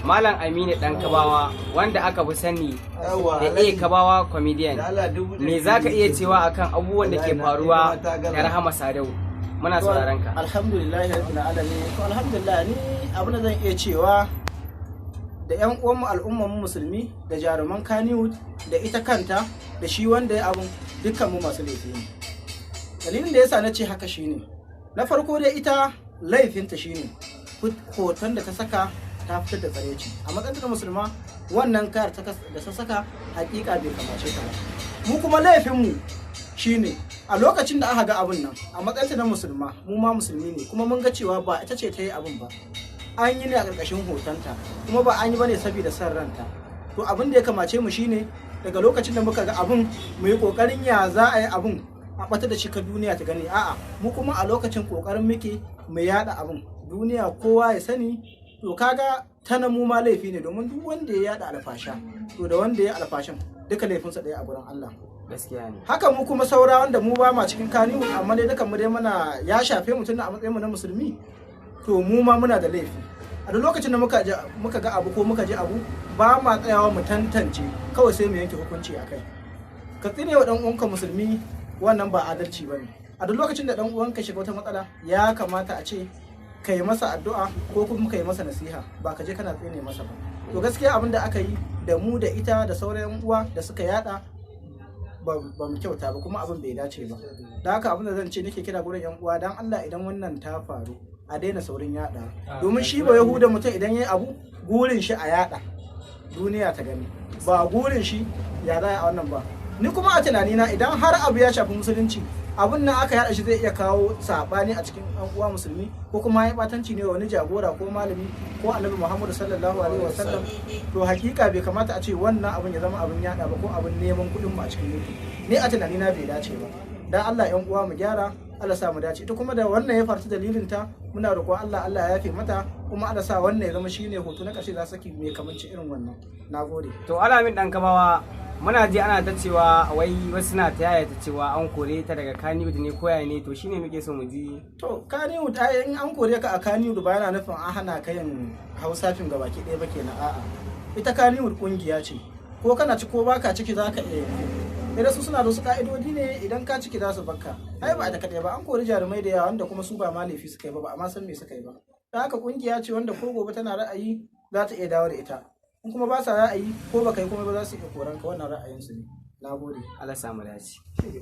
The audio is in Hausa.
Malam Aminu Dan Kabawa, wanda aka fi sani da A Kabawa Comedian. Me za ka iya cewa akan abubuwan da ke faruwa da Rahama Sadau? Muna sauraron ka. Alhamdulillah rabbil alamin. To, alhamdulillah, ni abin da zan iya cewa da yan uwanmu al'ummar mu musulmi da jaruman Kannywood da ita kanta da shi wanda ya abun, dukkan mu masu laifi ne. Dalilin da yasa na ce haka shine, na farko dai, ita laifinta shine hoton da ta saka, ta fitar da tsareci a matsayin ta musulma. Wannan kayar da ta saka hakika bai kamace ta ba. Mu kuma laifinmu shine a lokacin da aka ga abun nan, a matsayin ta na musulma, mu ma musulmi ne, kuma mun ga cewa ba ita ce ta yi abun ba, an yi ne a ƙarƙashin hotonta, kuma ba an yi bane saboda son ranta. To, abin da ya kamace mu shine daga lokacin da muka ga abun, mu yi ƙoƙarin ya za a yi abun a ɓata da shi ka duniya ta gani. A'a, mu kuma a lokacin ƙoƙarin muke mu yaɗa abun duniya kowa ya sani. To, kaga ta na mu ma laifi ne, domin duk wanda ya yaɗa alfasha, to da wanda ya alfashin duka laifinsa ɗaya a gurin Allah. Gaskiya ne. Haka mu kuma saura wanda mu ba ma cikin Kannywood, amma dai dukan mu dai muna ya shafe mu tunda a matsayin mu na musulmi, to mu ma muna da laifi. A duk lokacin da muka ga abu ko muka ji abu, ba ma tsayawa mu tantance, kawai sai mu yanke hukunci a kai. Ka tsine wa dan uwanka musulmi, wannan ba adalci bane. A duk lokacin da dan uwanka shiga wata matsala, ya kamata a ce ka yi masa addu'a ko kuma ka yi masa nasiha, ba ka je kana tsine masa ba. To, gaskiya abin da aka yi da mu da ita da sauran yan uwa da suka yada, ba mu kyauta ba, kuma abin bai dace ba. Da haka abin da zan ce, nake kira gurin yan uwa, dan Allah, idan wannan ta faru a daina saurin yada, domin shi ba yahuda mutum idan yayi abu, gurin shi a yada duniya ta gani, ba gurin shi ya za a wannan ba. Ni kuma a tunanina, idan har abu ya shafi musulunci, abun nan aka yada shi zai iya kawo sabani a cikin yan uwa musulmi, ko kuma ya batanci ne wa wani jagora ko malami ko Annabi Muhammadu sallallahu alaihi wasallam, to hakika bai kamata a ce wannan abun ya zama abun yada ba ko abun neman kuɗin mu a cikin YouTube. Ni a tunanina bai dace ba. Dan Allah yan uwa mu gyara, Allah sa mu dace. Ita kuma da wannan ya faru dalilin ta, muna roƙon Allah, Allah ya yafe mata, kuma Allah sa wannan ya zama shine hoto na ƙarshe za saki mai kamanci irin wannan. Nagode. To, Alamin Dan Kabawa, muna ji ana ta cewa wai wasu na ta yayata cewa an kore ta daga Kannywood ne ko yaya ne? To, shine muke so mu ji. To, Kannywood ai in an kore ka a Kannywood ba yana nufin an hana ka yin Hausa fim gabaki ɗaya ba kenan. A'a, ita Kannywood kungiya ce, ko kana ci ko baka ciki za ka iya yin. Idan su suna da wasu ka'idodi ne, idan ka ciki za su bakka. Ai ba da kaɗai ba, an kori jarumai da yawa wanda kuma su ba ma laifi suka yi ba, ba amma san me suka yi ba. Ta haka kungiya ce wanda ko gobe tana ra'ayi za ta iya dawo da ita, in kuma ba sa ra'ayi, ko baka yi kuma ba, za su iya koran ka. Wannan ra'ayinsu ne. Nagode. Allah sa mu dace.